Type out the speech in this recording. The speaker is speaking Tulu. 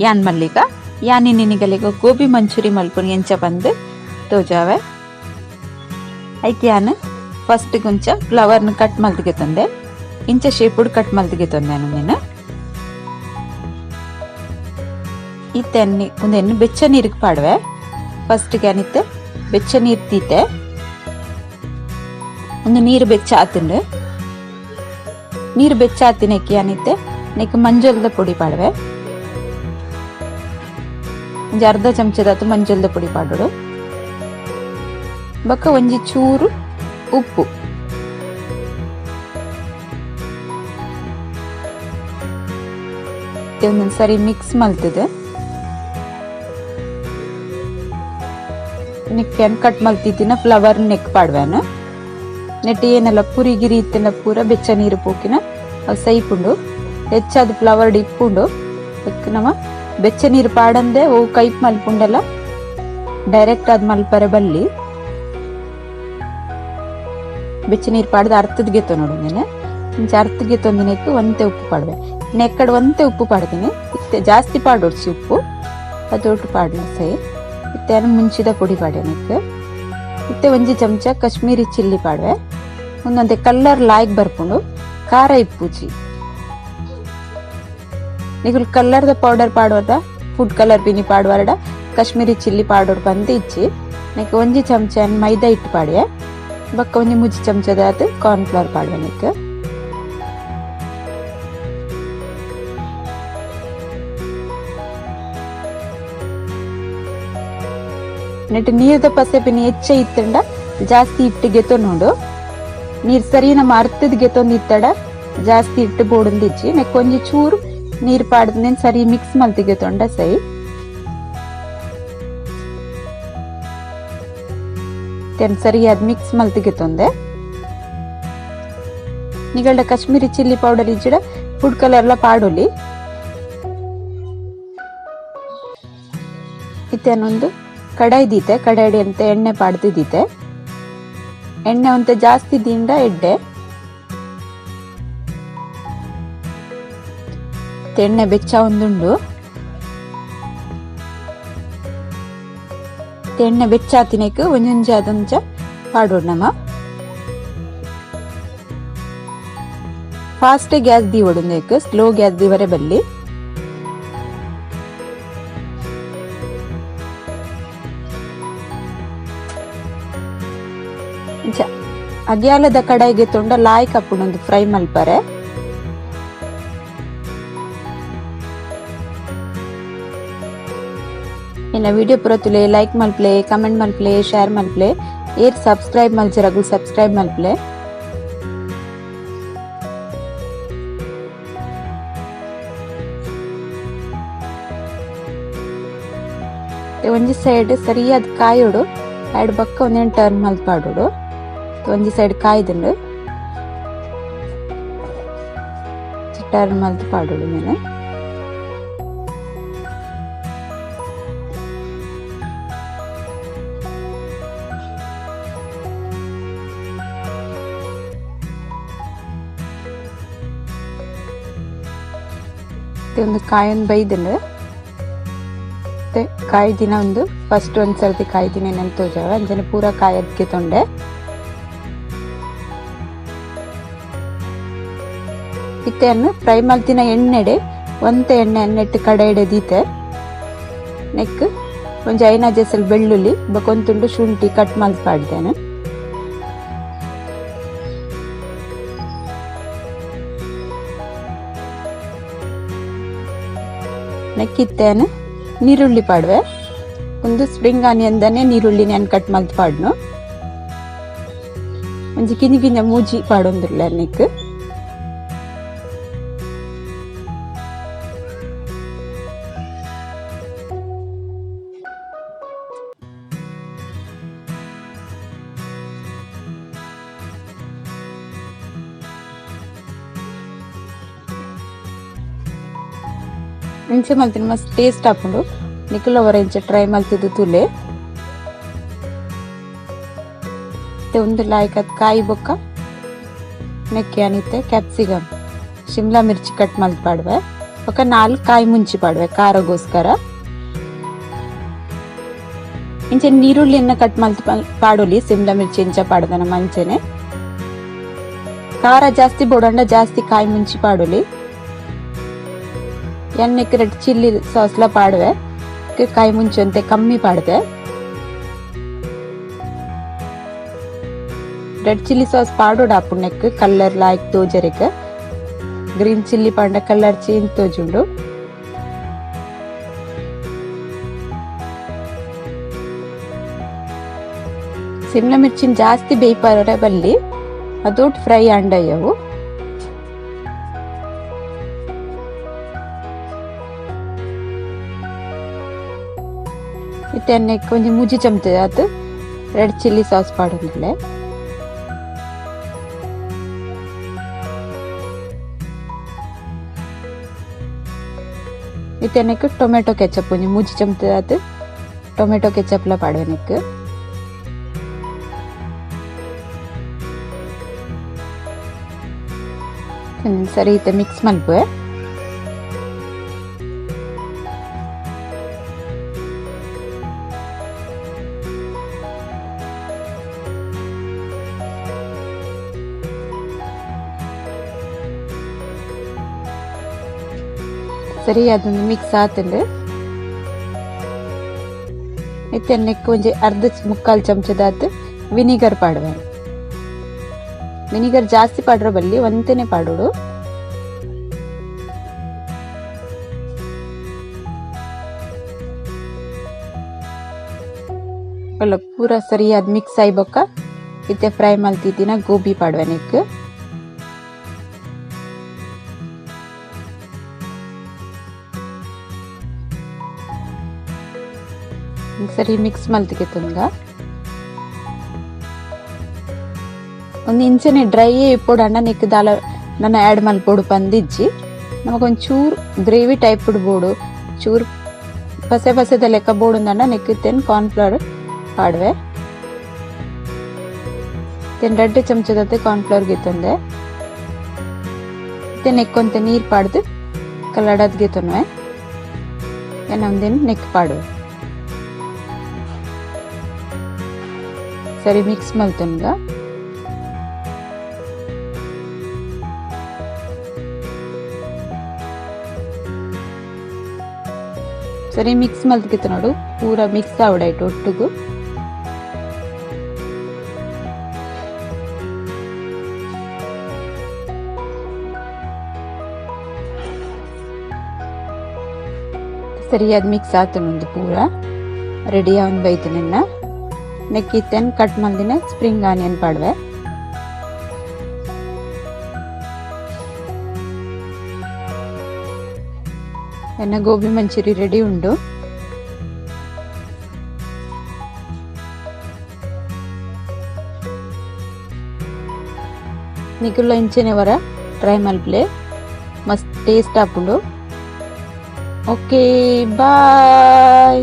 ಯಾನ್ ಮಲ್ಲಿಕ ಯಾನ್ ಇನಿ ಗೋಬಿ ಮಂಚೂರಿ ಮಲ್ಪುನಿ ಎಂಚ ಪಂದ್ ತೋಜಾವೆ. ಐಕ್ ಯಾನ್ ಫಸ್ಟ್ ಗುಂಚ ಫ್ಲವರ್ನ ಕಟ್ ಮಲ್ತಿಗೆ ತಂದೆ, ಇಂಚ ಶೇಪುಡ್ ಕಟ್ ಮಲ್ತಿಗೆ ತಂದೆ ನಾನು. ಇತ್ತೆ ಉಂದೆನ್ ಬೆಚ್ಚ ನೀರಿಗೆ ಪಾಡುವೆ. ಫಸ್ಟ್ ಇತ್ತೆ ಬೆಚ್ಚ ನೀರು ತೀತೆ, ಒಂದು ನೀರು ಬೆಚ್ಚ ಆತುಂಡು. ನೀರು ಬೆಚ್ಚ ಆತಿನಕ್ಕೆ ಯಾನಿತ್ತೆ ನೆಕ್ ಮಂಜೊಲ್ದ ಪೊಡಿ ಪಾಡುವೆ. ಒಂಜಿ ಅರ್ಧ ಚಮಚದಾತು ಮಂಜೊಲ್ದ ಪೊಡಿ ಪಾಡೋಡು. ಬೊಕ್ಕ ಒಂಜಿ ಚೂರು ಉಪ್ಪು. ಒಂದೊಂದು ಸರಿ ಮಿಕ್ಸ್ ಮಲ್ತದೆ. ನೆಕ್ ಕಟ್ ಮಲ್ತಿದ್ದಿನ ಫ್ಲವರ್ ನೆಕ್ ಪಾಡ್ವೇನು. ನೆಟ್ ಏನೆಲ್ಲ ಪುರಿ ಗಿರಿ ಇತ್ತಿನ ಪೂರ ಬೆಚ್ಚ ನೀರು ಪೋಕಿನ ಅವು ಸೈಪುಂಡು. ಹೆಚ್ಚಾದ ಫ್ಲವರ್ ಇಪ್ಪುಂಡು. ನಮ್ಮ ಬೆಚ್ಚ ನೀರು ಪಾಡಂದೆ ಅವು ಕೈಪ್ ಮಲ್ಪುಂಡಲ್ಲ ಡೈರೆಕ್ಟ್ ಅದ್ ಮಲ್ಪರೆ ಬಲ್ಲಿ. ಬೆಚ್ಚ ನೀರು ಪಾಡ್ದು ಅರ್ಥದ ನೋಡು ನೀನು. ಇಂಚ ಅರ್ಥಗೆ ತೊಂದಿನಕ್ಕೆ ಒಂತೆ ಉಪ್ಪು ಪಾಡುವೆ. ನೆಕ್ಕಡೆ ಒಂತೆ ಉಪ್ಪು ಪಾಡ್ತೀನಿ, ಇತ್ತೆ ಜಾಸ್ತಿ ಪಾಡೋಡ್ಸಿ ಉಪ್ಪು ಅದೊಟ್ಟು ಪಾಡಲಿ ಸೈ. ಇತ್ತೆ ಮುಂಚಿದ ಪೊಡಿ ಪಾಡೆ ನೆಕ್. ಇತ್ತೆ ಒಂಜಿ ಚಮಚ ಕಾಶ್ಮೀರಿ ಚಿಲ್ಲಿ ಪಾಡುವೆ. ಒಂದೊಂದೆ ಕಲ್ಲರ್ ಲಾಯ್ಕ್ ಬರ್ಪುಂಡು, ಖಾರ ಇಪ್ಪುಜಿ. ನಿಗುಲ್ ಕಲ್ಲರ್ದ ಪೌಡರ್ ಪಾಡುವದ ಫುಡ್ ಕಲರ್ ಪಿನಿ ಪಾಡುವರಡ ಕಾಶ್ಮೀರಿ ಚಿಲ್ಲಿ ಪಾಡೋಡು ಬಂದು ಇಚ್ಚಿ. ನೆಕ್ ಒಂಜಿ ಚಮಚ ಮೈದಾ ಹಿಟ್ಟು ಪಾಡಿಯೆ. ಬೊಕ್ಕ ಒಂಜಿ ಮುಜ್ಜಿ ಚಮಚದಾತ್ ಕಾರ್ನ್ ಫ್ಲೋರ್ ಪಾಡುವೆ ನೆಕ್. ನೆಟ್ ನೀರ್ದ ಪಸೆ ಪಿನಿ ಹೆಚ್ಚ ಇತ್ತಂಡ ಜಾಸ್ತಿ ಹಿಟ್ಟು ಗೆತೊನುಂಡು. ನೀರ್ ಸರಿ ನಮ್ಮ ಅರ್ಥದ ಗೆತೊಂದು ಇತ್ತಡ ಜಾಸ್ತಿ ಹಿಟ್ಟು ಬೋಡುಂದಿಜ್ಜಿ. ನೆಕ್ ಒಂಜಿ ಚೂರು ನೀರ್ ಪಾಡ್ದು ಸರಿ ಮಿಕ್ಸ್ ಮಲ್ತಿ ಗೆತೊಂಡ ಸೈ. ಸರಿ ಅದ್ ಮಿಕ್ಸ್ ಮಲ್ತಿ ಗೆತೊಂದೆ. ನಿಗಲ್ಡ ಕಾಶ್ಮೀರಿ ಚಿಲ್ಲಿ ಪೌಡರ್ ಇಜ್ಜಿಡ ಫುಡ್ ಕಲರ್ಲ ಪಾಡೊಲಿ. ಇತ್ತೇನೊಂದು ಕಡಾಯಿ ದೀತೆ, ಕಡಾಯಿ ಅಂತ ಎಣ್ಣೆ ಪಾಡ್ದಿದ್ದೀತೆ. ಎಣ್ಣೆ ಒಂತೆ ಜಾಸ್ತಿ ದಿಂಡ ಎಡ್ಡೆ. ಎಣ್ಣೆ ಬೆಚ್ಚ ಒಂದುಂಡು. ಎಣ್ಣೆ ಬೆಚ್ಚ ಆತಿನಕ್ ಒಂಜೊಂಜಿ ಅದೊಂಜ ಪಾಡೋಡು. ನಮ್ಮ ಫಾಸ್ಟ್ ಗ್ಯಾಸ್ ದೀವೊಡು, ಸ್ಲೋ ಗ್ಯಾಸ್ ದೀವರೆ ಬಲ್ಲಿ. ಅಗ್ಯಾಲದ ಕಡಾಯಿಗೆ ತೊಂಡ ಲಾಯ್ಕ್ ಅಪ್ಪುಂಡು ಫ್ರೈ ಮಲ್ಪರೆ. ಇನ್ನ ವಿಡಿಯೋ ಪೂರ ಲೈಕ್ ಮಲ್ಪ್ಲೆ, ಕಮೆಂಟ್ ಮಲ್ಪ್ಲೆ, ಶೇರ್ ಮಲ್ಪ್ಲೆ. ಏರ್ ಸಬ್ಸ್ಕ್ರೈಬ್ ಮಲ್ಚರಗು ಸಬ್ಸ್ಕ್ರೈಬ್ ಮಲ್ಪ್ಲೆ. ಒಂಜಿ ಸೈಡ್ ಸರಿಯಾದ ಕಾಯೋಡು, ಎರಡು ಬಕ್ಕ ಒಂದೇನು ಟರ್ನ್ ಮಲ್ತ್ ಪಾಡೋಡು. ಒಂಜಿ ಸೈಡ್ ಕಾಯ್ದುಂಡು, ಟರ್ನ್ ಮಲ್ತ್ ಪಾಡೋಡು నేను. ಒಂದು ಕಾಯೊಂದು ಬೈದುಂಡು. ಮತ್ತೆ ಕಾಯಿ ದಿನ ಒಂದು ಫಸ್ಟ್ ಒಂದ್ ಸರ್ತಿ ಕಾಯಿ ದಿನ ನೆನ್ ತೋಜಾವ ಅಂಚನೆ ಪೂರ ಕಾಯಿ ಅದಕ್ಕೆ ತೊಂಡೆ. ಇತ್ತೆಯನ್ನು ಫ್ರೈ ಮಲ್ತಿನ ಎಣ್ಣೆಡೆ ಒಂತೆ ಎಣ್ಣೆ ನೆಟ್ಟು ಕಡೆ ಎಡೆ ದೀತೆ. ನೆಕ್ ಒಂಜಿ ಐನಾ ಜೆಸಲ್ ಬೆಳ್ಳುಳ್ಳಿ ಬೊಕ ಒಂತುಂಡು ಶುಂಠಿ ಕಟ್ ಮಲ್ತ್ ಪಾಡ್ದೇನೆ. ನೆಕ್ ಇತ್ತೇನೆ ನೀರುಳ್ಳಿ ಪಾಡುವೆ. ಒಂದು ಸ್ಪ್ರಿಂಗ್ ಆನಿಯನ್ ದನೆ ನೀರುಳ್ಳಿ ನಾನು ಕಟ್ ಮಲ್ತ್ ಪಾಡ್ನು. ಒಂಜಿ ಕಿಂಜಿ ಕಿಂಜ ಮೂಜಿ ಪಾಡೊಂದುಲ್ಲ ನೆಕ್. ಇಂಚ ಮಲ್ತಿನ ಮಸ್ತ್ ಟೇಸ್ಟ್ ಆಪುಂಡು. ನಿಕುಲ ಒರ ಇಂಚ ಟ್ರೈ ಮಲ್ತಿದ್ದು ತೂಲೆ. ಒಂದು ಲಾಯ್ಕ್ ಅದ್ ಕಾಯಿ ಬೊಕ್ಕ ನೆಕ್ಕೆ ಅನಿತೆ ಕ್ಯಾಪ್ಸಿಕಮ್ ಶಿಮ್ಲಾ ಮಿರ್ಚಿ ಕಟ್ ಮಲ್ತ್ ಪಾಡುವೆ. ఒక 4 ಕಾಯಿ ಮುಂಚಿ ಪಾಡುವೆ ಖಾರಗೋಸ್ಕರ. ಇಂಚೆ ನೀರುಳ್ಳಿಯನ್ನ ಕಟ್ ಮಲ್ತ್ ಪಾಡೊಲಿ ಸಿಮ್ಲಾ ಮಿರ್ಚಿ ಇಂಚ ಪಾಡುದನ ಮಂಚೆನೆ. ಖಾರ ಜಾಸ್ತಿ ಬೋಡಂಡ ಜಾಸ್ತಿ ಕಾಯಿ ಮುಂಚಿ ಪಾಡೊಲಿ. ಎಣ್ಣೆಕ್ ರೆಡ್ ಚಿಲ್ಲಿ ಸಾಸ್ಲ ಪಾಡುವೆ, ಕಾಯಿ ಮುಂಚಿ ಅಂತೆ ಕಮ್ಮಿ ಪಾಡ್ದೆ. Red chilli sauce ಪಾಡೋಡ ಅಪ್ಪುನೆಕ್ colour like ತೋಜರೆಕ್. Green chilli ಪಾಂಡ colour change ತೋಜುಂಡು. ಸಿಮ್ಲಾ ಮಿರ್ಚಿನ ಜಾಸ್ತಿ ಬೇಯ್ಪಾರೆ ಬಲ್ಲಿ, ಅದೊಟ್ಟು ಫ್ರೈ ಅಂಡಯ್ಯವು. ಇತ್ತೆ ಎಣ್ಣೆಕ್ ಒಂಜಿ ಮೂಜಿ ಚಮಚ ಆತ್ red chilli sauce ಪಾಡೊಂದುಲ್ಲೆ. ಇತ್ತೆ ಎಣ್ಣೆಕ್ ಟೊಮೆಟೊ ಕೆಚಪ್ ಒಂಜಿ ಮೂಜಿ ಚಮಚ ಆತ್ ಟೊಮೆಟೊ ಕೆಚಪ್ಲ ಪಾಡುವೆನೆಕ್. ಸರಿ ಇತ್ತೆ ಮಿಕ್ಸ್ ಮಲ್ಪುವೆ. ಸರಿ ಅದೊಂದು ಮಿಕ್ಸ್ ಆತಂಡು. ಇತ್ತೆ ನೆಕ್ ಒಂಜಿ ಅರ್ಧ ಮುಕ್ಕಾಲು ಚಮಚದಾತ್ ವಿನಿಗರ್ ಪಾಡುವೆ. ವಿನಿಗರ್ ಜಾಸ್ತಿ ಪಾಡ್ರ ಬಲ್ಲಿ, ಒಂತೆನೆ ಪಾಡೋಡು. ಅಲ್ಲ ಪೂರ ಸರಿಯಾದ ಮಿಕ್ಸ್ ಆಯ್ಬೊಕ್ಕ ಇತ್ತೆ ಫ್ರೈ ಮಲ್ತಿದ್ದಿನ ಗೋಬಿ ಪಾಡುವೆ ನೆಕ್. ಸರಿ ಮಿಕ್ಸ್ ಮಲ್ತಿಗೆ ತುಂಗ. ಒಂದು ಇಂಚನೆ ಡ್ರೈ ಇಪ್ಪೊಡು ಅಣ್ಣ ನೆಕ್ ದಾಲ ನನ್ನ ಆ್ಯಡ್ ಮಲ್ಪೊಡು ಪಂದಿಜ್ಜಿ. ನಮಗೊಂದು ಚೂರು ಗ್ರೇವಿ ಟೈಪ್ ಬೋಡು, ಚೂರು ಪಸೆ ಪಸೆದ ಲೆಕ್ಕ ಬೋಡುಂದಣ್ಣ ನೆಕ್ ತೆನ್ ಕಾರ್ನ್ಫ್ಲವರ್ ಪಾಡುವೆ. ತೆನ್ 2 ಚಮಚದಂತೆ ಕಾರ್ನ್ಫ್ಲವರ್ ಗಿತ್ತೊಂದೆ. ತೆನ್ ನೆಕ್ಕೊಂತೆ ನೀರು ಪಾಡ್ದು ಕಲ್ಲಡದ್ ಗಿತ್ತೊನ್ವೆ. ಒಂದಿನ ನೆಕ್ ಪಾಡುವೆ. ಸರಿ ಮಿಕ್ಸ್ ಮಲ್ತೊನ್ಗ. ಸರಿ ಮಿಕ್ಸ್ ಮಲ್ತಿತ್ತು ನೋಡು, ಪೂರ ಮಿಕ್ಸ್ ಆವಡಾಯ್ತು ಒಟ್ಟುಗು. ಸರಿಯಾದ ಮಿಕ್ಸ್ ಆತು ನಂದು ಪೂರ ರೆಡಿ ಅವನ್ ಬೈತು. ನಿನ್ನ ನೆಕ್ಕಿತ್ತೇನು ಕಟ್ ಮಲ್ದಿನ ಸ್ಪ್ರಿಂಗ್ ಆನಿಯನ್ ಪಾಡುವೆ. ಎನ್ನ ಗೋಬಿ ಮಂಚೂರಿ ರೆಡಿ ಉಂಡು. ನಿಕುಲ್ಲ ಇಂಚೆನೆ ವರ ಟ್ರೈ ಮಲ್ಪಲೆ, ಮಸ್ತ್ ಟೇಸ್ಟ್ ಆಪುಂಡು. Okay, bye.